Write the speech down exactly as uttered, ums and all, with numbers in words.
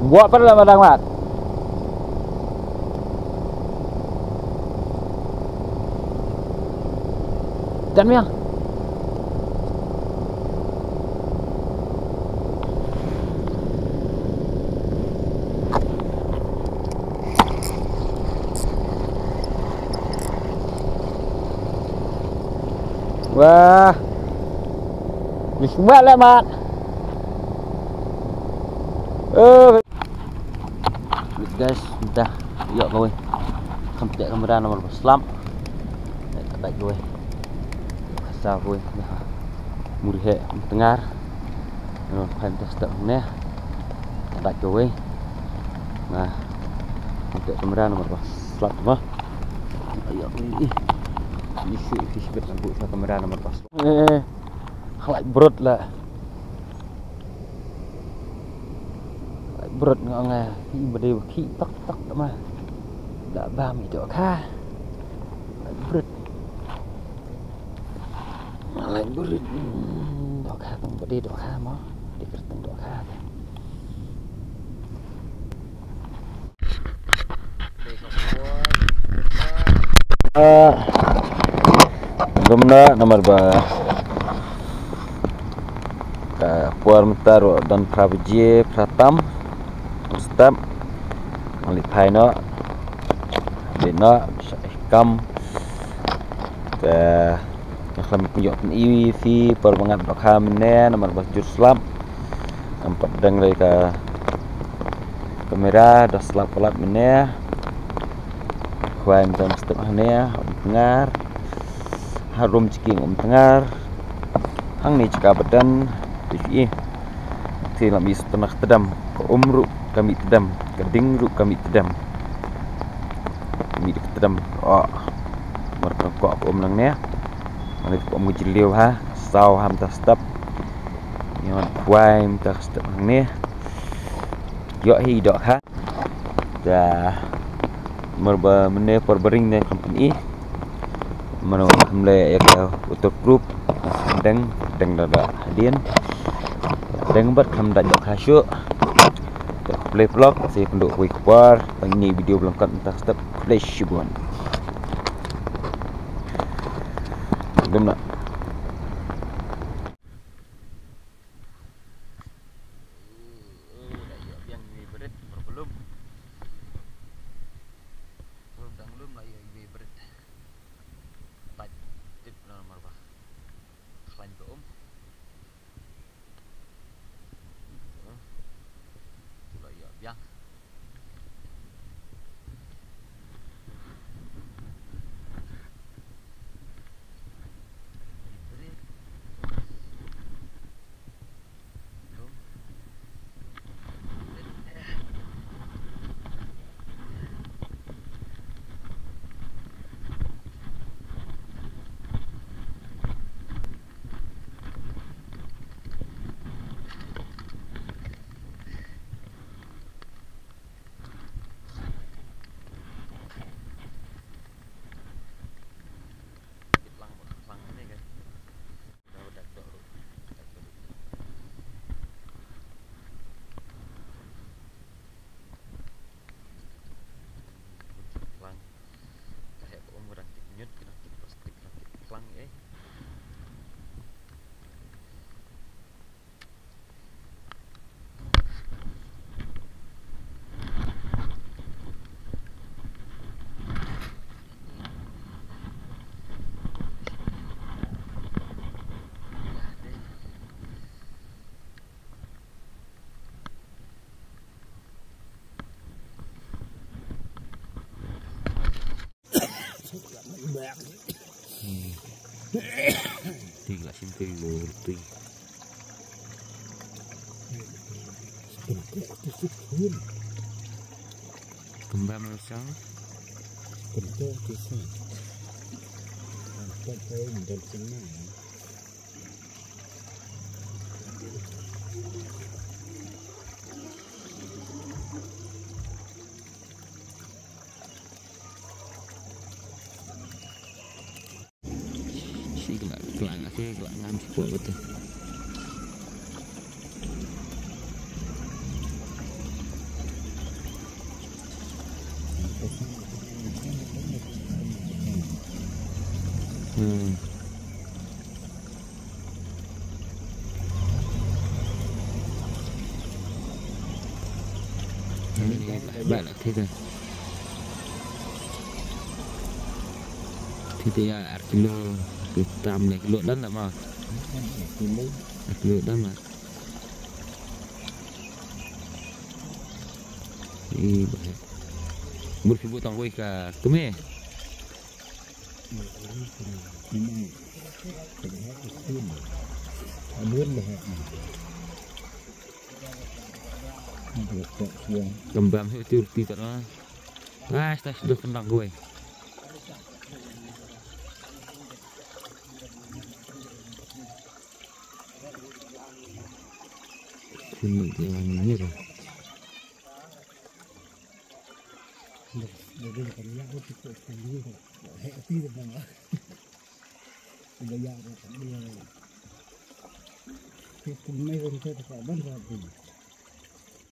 Buat pada dah madang mat. Dan miang. Wah. Ni semua lah mat. Eh. Wait guys, dah ïoh kawei. Kham teh kamera namar ba slap. Dah ïoh kawei. Khasa kawei. Dah. Mur he tngar. Namar ba kham teh step ne. Dah ïoh kawei. Nah. Kham teh kamera namar ba slap ma. Dah ïoh kawei. Ih. Ni shu fish bait lang bu sa kamera namar ba slap. Eh. Khlaiñ brut la. Brut nga ong, eh, i ba dei ba khih tok tok ma. Da ba mi dohkha. Brut. Nga lai brut. Hmm, dohkha tang ba dei dohkha mo. Dei kyrteng dohkha. Ah, lum na namar ba ka por mynta ruh don phra baje phra tam. Step. Ngan leit phai noh. Leit noh, shah kam. Te nga khlem ïoh pyni ïa phi por ba ngat dohkha mynne namar ba jur slap. Ngam pat deng lei ka kamera, da slap palat mynne. Khwai mynta step hangne, um tngar. Harum chiking um tngar. Hangne chika badan, te phi. Te lam i sutna ka tdam, ka um ruh ka mih tdam, ka ding ruh ka mih tdam. Mih ka tdam. Oh. Mar ka kok ka um nangne. Nangne ka um ka jylliew ha, saw ha mynta step. Ïa wan khwai mynta step hangne. Ïoh hi dohkha. Da mar ba mynne por ba ring ne kham pyni. Mano kham leh ïa ka waterproof. Deng, deng da da hadien. Deng bad kham da dohkha shuh. Te khublei vlog, sa ïakynduh kawei ka por. Tang ine i video ba lyngkot mynta step. Khublei shibun. Dum na. Oh, da ïoh biang iwei i brit, mar ba lum. Lum dang lum la ïoh iwei i brit. Lait tip na mar ba khlaiñ ka um. Tu la ïoh biang. Ti la sim ti lo ti. Kembang sang. Kembang tu sang. Kembang tu sang. Shi kla kla nga shi kla ngam shi ko betul. Ba la thite. Thite ïa ar kilo. Ki tam ne kilo dan la ma. Ar kilo dan la. Ih, ba. Mur ki bu tang wei ka kmie. Kembang hi tur ti kat ma. Ngai stas duk kembang gue. Sini dia wangi ni dah.